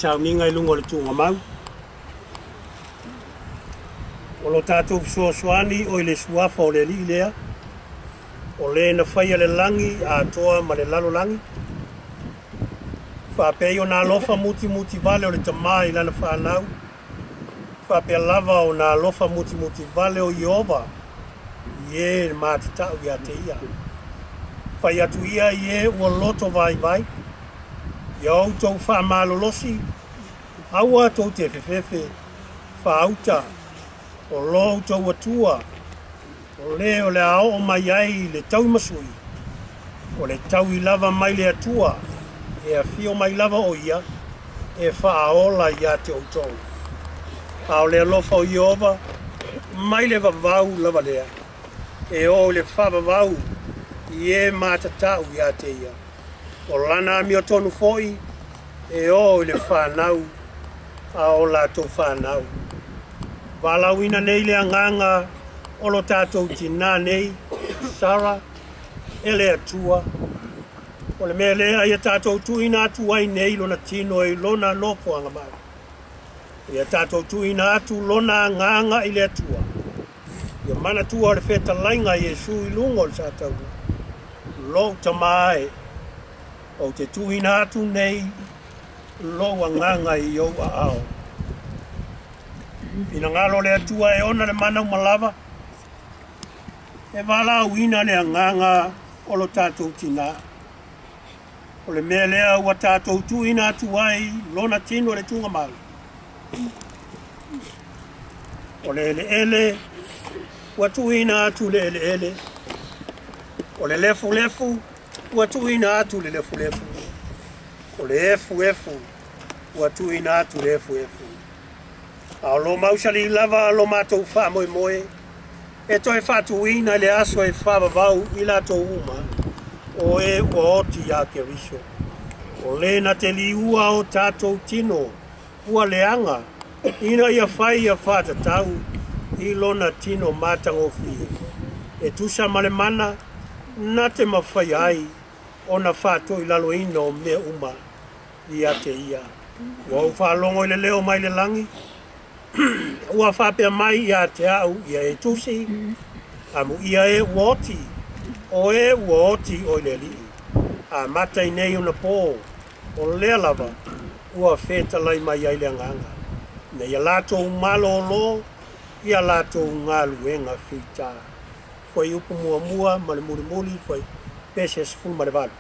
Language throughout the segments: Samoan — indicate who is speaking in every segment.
Speaker 1: sauniga i luga o le tuugamau. O lo tatou fesoasoani o i le suafa o le Alii lea, o le na faia le lagi atoa ma le lalolagi. Faapea ona alofa mutimuti vale o le Tamā i lana fanau, faapea lava ona alofa mutimuti vale o Ieova i e matatau ia te ia. Fai atu ia i e ua loto vaivai, ia outou faamalolosi, aua tou te fefefe, faauta, o lo outou Atua, o le o le a oo mai ai le tauimasui, o le taui lava mai le Atua, e afio mai lava o ia, e faaola ia te outou. A o le alofa o Ieova, mai le vavau lava lea, e oo i le faavavau i e matatau ia te ia. O lana amiotonu foi, e oo i le fanau a o latou fanau. Valaauina nei le agaga o lo tatou tinā nei, Sara, e le Atua. O le mea lea ia tatou tuuina atu ai nei lona tino i lona nofoaga mai. Ia tatou tuuina atu lona agaga i le Atua. Ia manatua o le fetalaiga a Iesu i luga o le sataua. Lou Tamā e, ou te tuuina atu nei lou agaga i ou aao. Finagalo le Atua e ona le mana uma lava, e valaauina le agaga o lo tatou tinā. O le mea lea ua tatou tuuina atu ai lona tino i le tuugamau. O le eleele ua tuuina atu le eleele. O le lefulefu ua tuuina atu le lefulefu. O le efuefu ua tuuina atu le efuefu. A o lo mausali lava lo matou faamoemoe, e toe faatuina i le aso e faavavau i latou uma, o e ua oti ia Keriso. O le na te liua o tatou tino ua leaga, ina ia fai ia faatatau i lona tino matagofie. E tusa ma le mana, na te mafaia ai ona faatoilaloina o mea uma ia te ia. Ua ou faalogo i le leo mai le lagi, ua faapea mai ia te au ia e tusi, amuia e ua oti, o e ua oti o i le Alii. Amata i nei ona pō, o lea lava ua fetalai mai ai le agaga, ina ia latou malōlō ia latou galuega fitā. Fuaiupu muamua ma le mulimuli, foi pese 18.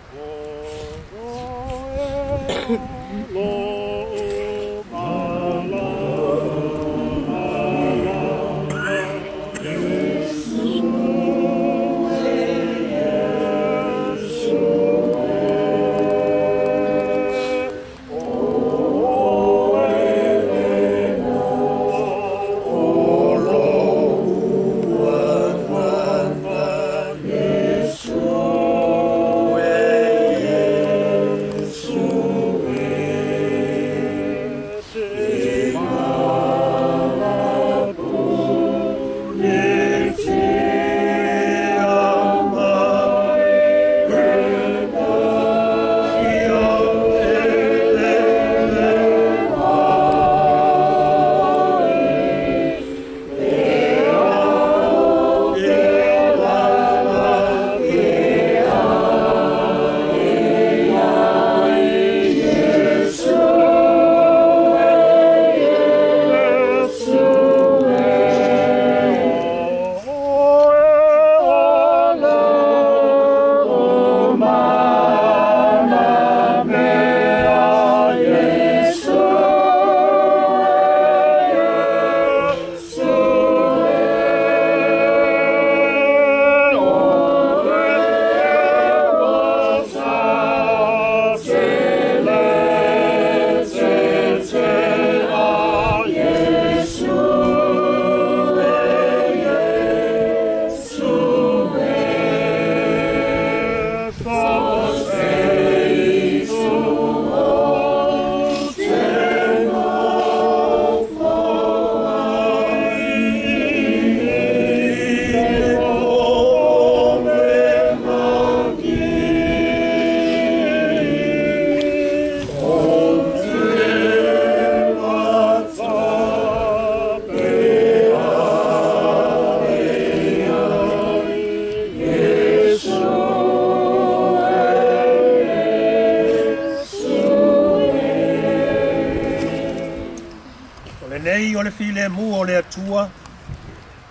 Speaker 1: Lenei o le filemu o le Atua,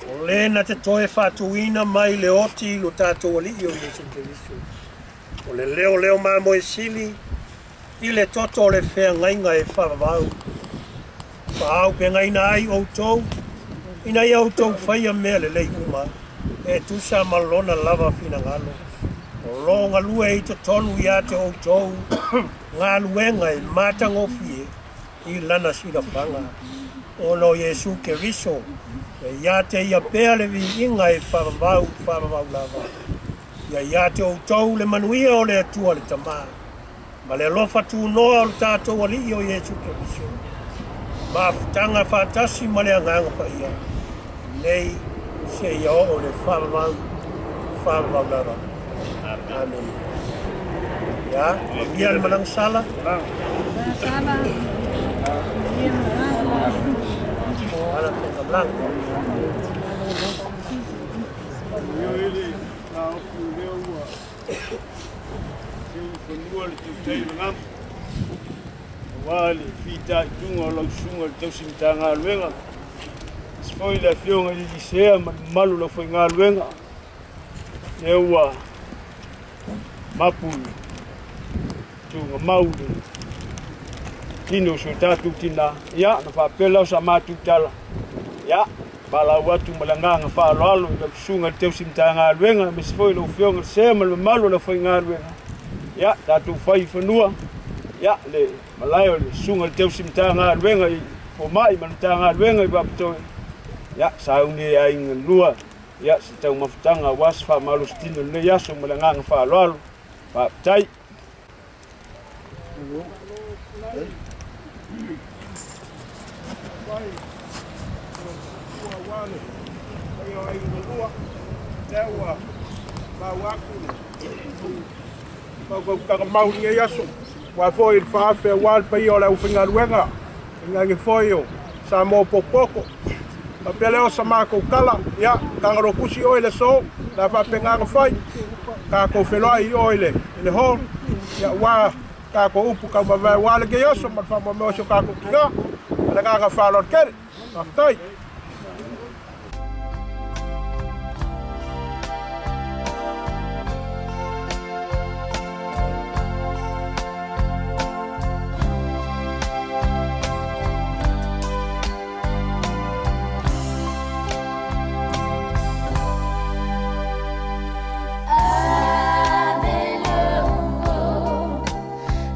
Speaker 1: o le na te toe faatuina mai le oti lo tatou Alii o Iesu Keriso. O le leo leo mamoe sili, i le toto o le feagaiga e faavavau. Faaaupegaina ai outou, ina ia outou faia mea lelei uma, e tusa ma lona lava finagalo. O lo galue i totonu ia te outou, galuega e matagofie i lana silafaga. Ona o Iesu Keriso, e ia te ia pea le viiga e faavavau faavavau lava. Ia ia te outou le manuia o le Atua le Tamā, ma le alofa tunoa o le tatou Alii o Iesu Keriso. Mafutaga faatasi ma le Agaga Paia, nei seia oo le faavavau faavavau lava. Amen. Ia, manuia le malaga sala.
Speaker 2: Sala.
Speaker 1: Ala faigamalaga.
Speaker 3: Io ele na ofu lea ua seu fanua le tautai lagama. Auā le fitaituga o lau susuga i le tausi matagaluega. Aemaise foi le afioga i le Lisea ma le mamalu o le aufaigaluega. Lea ua mapu i tugamau le tino o si o tatou tinā. Ia, na faapea lea o sa matou tala. Ia, valaau atu ma le agaga faaaloalo i lau susuga i le tausi matagaluega, aemaise foi lau afioga i le Sea ma le mamalu o le aufaigaluega. Ia, tatou fai i fanua, ia, le malae o le susuga i le tausi matagaluega i fomai ma le matagaluega i Vapitoe. Ia, sauni e aiga lua, ia, se taumafataga aua se faamalositino i lenei aso ma le agaga faaaloalo. Faafetai.
Speaker 4: Mau lenei aso, ua foi i le faafe aua le paia o le aufaigaluega, tainane foi o Samoa potopoto. Faapea lea o sa matou tala, ia, tagalotusi oe i le aso, le a faapena ona fai, tatou feloai i o i le hall, ia, ua tatou upu taumavae aua lenei aso ma le faamoemoe o si o tatou tinā. Ma le agaga faaaloalo tele. Faafetai.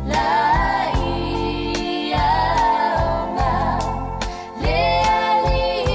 Speaker 2: La ia o le ali.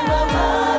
Speaker 5: Mama.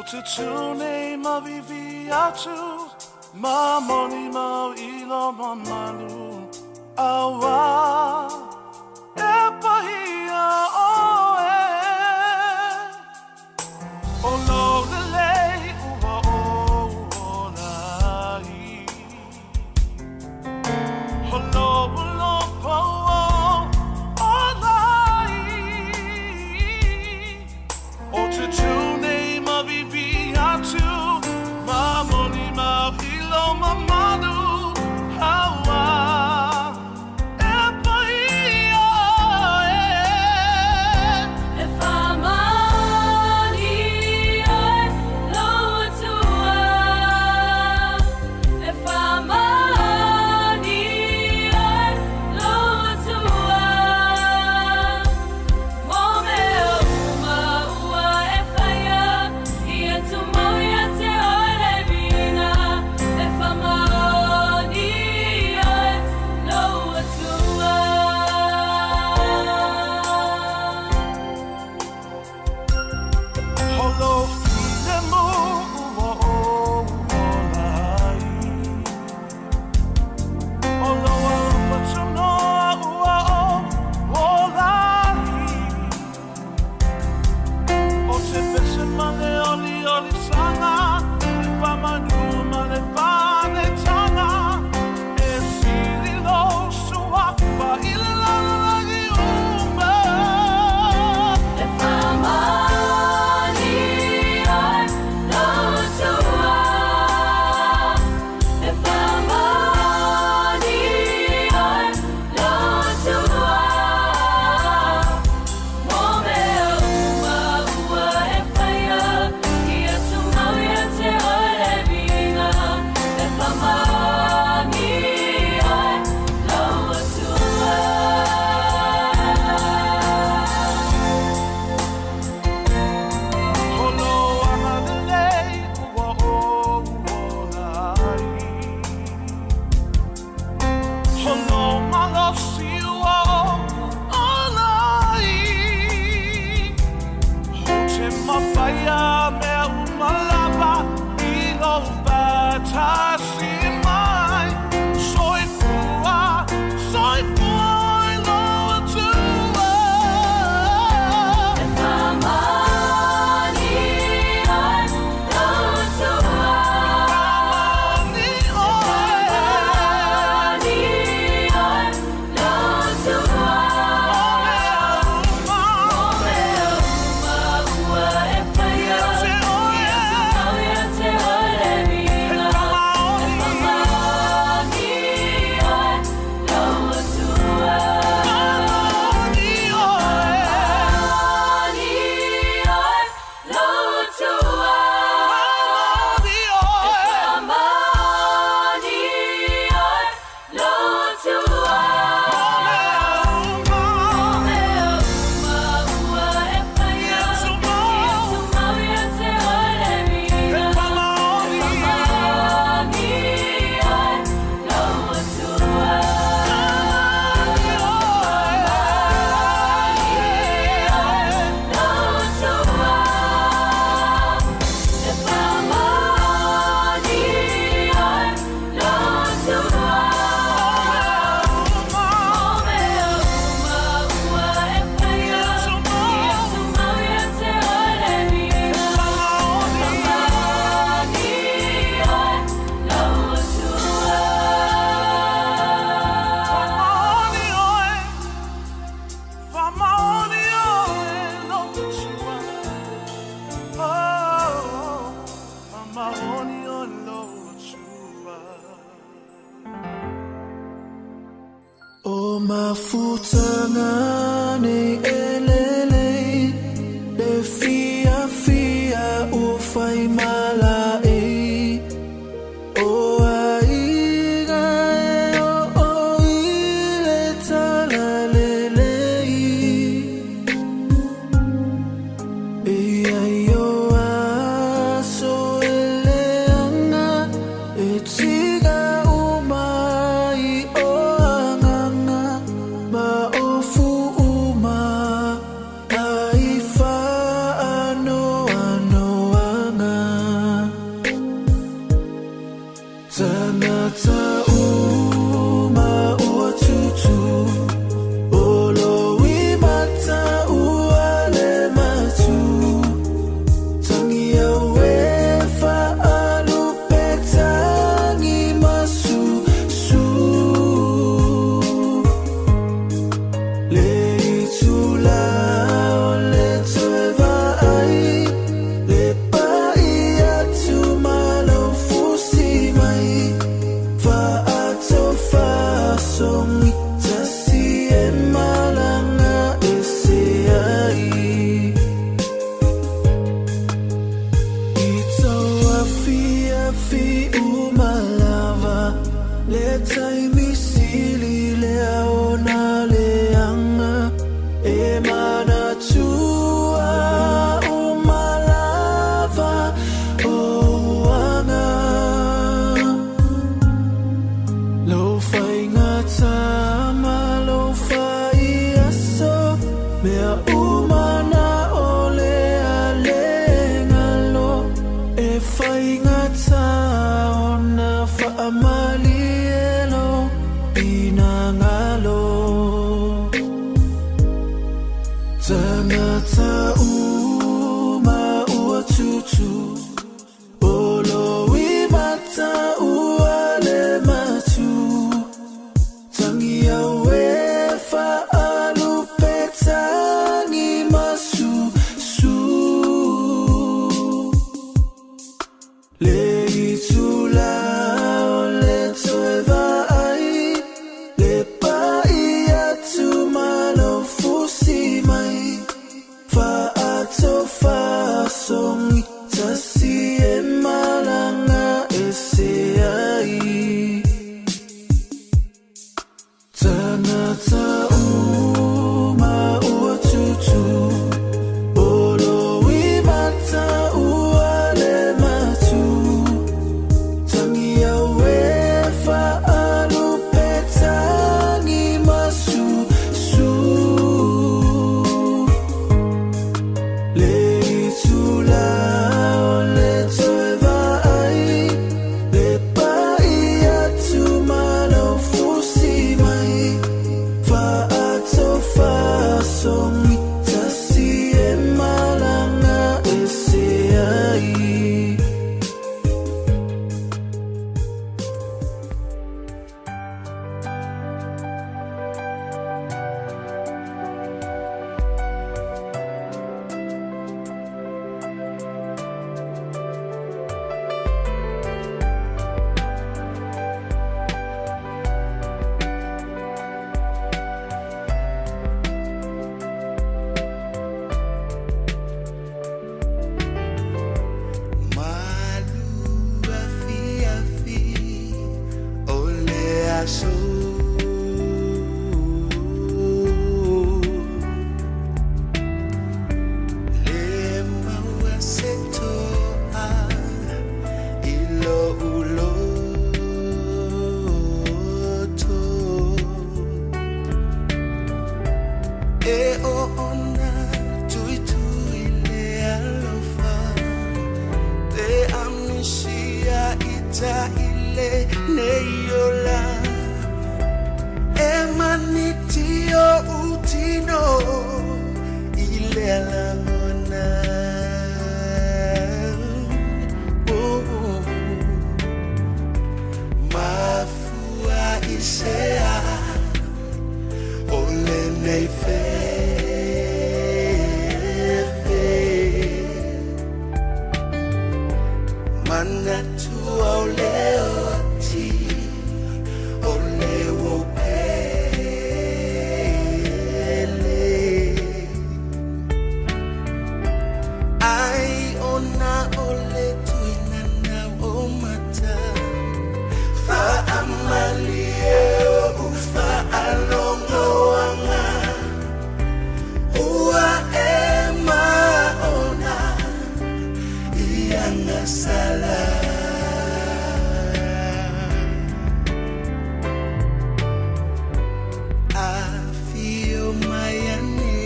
Speaker 5: te tūnei mavivi atu, ma moni mau ilo mamalu. Awa, e pahia oe. O lo lelei ua o olai. O lo lo po olai. O te tūnei mavivi atu, ma moni mau ilo mamalu. Awa, e pahia oe.
Speaker 6: E whamani oe lo atua. E whamani oe lo atua. Mō mea uma ua e whaia, i atu mau ia te ore vina. E whamani oe lo atua.
Speaker 5: Holo file mo ua o olai. Olo alofa tunoa ua o olai. O te pese male oli oli sanga, i pamanu male pane tanga. E siri lo suapa i le lalagi uma.
Speaker 6: E whamani oe lo atua. E whamani oe lo atua. Mō mea uma ua e whaia, i atu mau ia te ore vina. E whamani oe lo atua.
Speaker 5: Holo anga lelei ua o olai. Holo malosi ua o olai. Ho te mapaia mea umalava i lo patasi mai. Soifua, soifua i lo atua.
Speaker 6: E whamani oe lo atua.
Speaker 5: Whamani oe.
Speaker 6: Whamani oe lo atua.
Speaker 5: Mea uma.
Speaker 6: Mō mea uma ua e whaia, i atu mau ia te ore vina. E whamani oe lo atua.
Speaker 5: Whamani oe.
Speaker 6: Whamani oe lo atua.
Speaker 5: Whamani oe.
Speaker 6: Whamani oe lo atua.
Speaker 5: Mea uma.
Speaker 6: Mea uma ua e whaia, i atu mau ia te ore vina.
Speaker 5: Whamani.
Speaker 6: Whamani oe lo atua. Lo atua. E whamani oe lo atua. Mō mea uma ua e whaia, i atu mau ia te ore vina. Whamani oe lo atua.
Speaker 5: Whamani oe. Whamani oe lo atua. Oh, whamani oe lo atua.
Speaker 7: O mafutanga nei elelei, le fia fia o whai mala e. O aiga e o o i le tala lelei. E ai o aso ele anga, e tiga umai o anganga, ma o fu umai. mea uma na o le alengalo e whaingata ona whaamali elo inangalo. Tangata uma ua tutu olo i mata ua le matu tangi au e whaalupe tangi masu su le itula o le toe vaai le pai atu malo fusi mai whaatofasongi tasi e malanga e se ai. Tangata uma ua tutu olo i mata ua le matu tangi au e whaalupe tangi masu su le itula o le toe vaai le pai atu malo fusi mai whaatofasongi tasi e malanga e se ai.
Speaker 5: Malu afi afi o le aso le maua se toa i lo uloto e o ona tui tui le alofa te amisia ita ile neiola e manitio utino ile alangona. Oh, oh. Mafua isea ole nei fefe manatu au leo ti o le wo pele ai ona ole tuinana o mata faamalie o faalongoanga ua e maona ianga sala. Afio maiane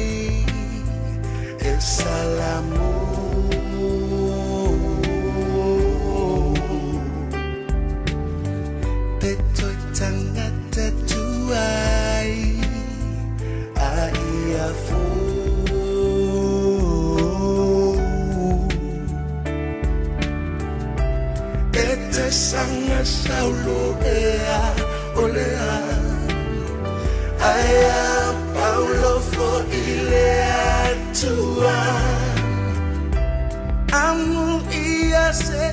Speaker 5: e salamu te toi tangata tuai ai afu e te sanga saulo ea olea aia paulo fo ile atua amu ia se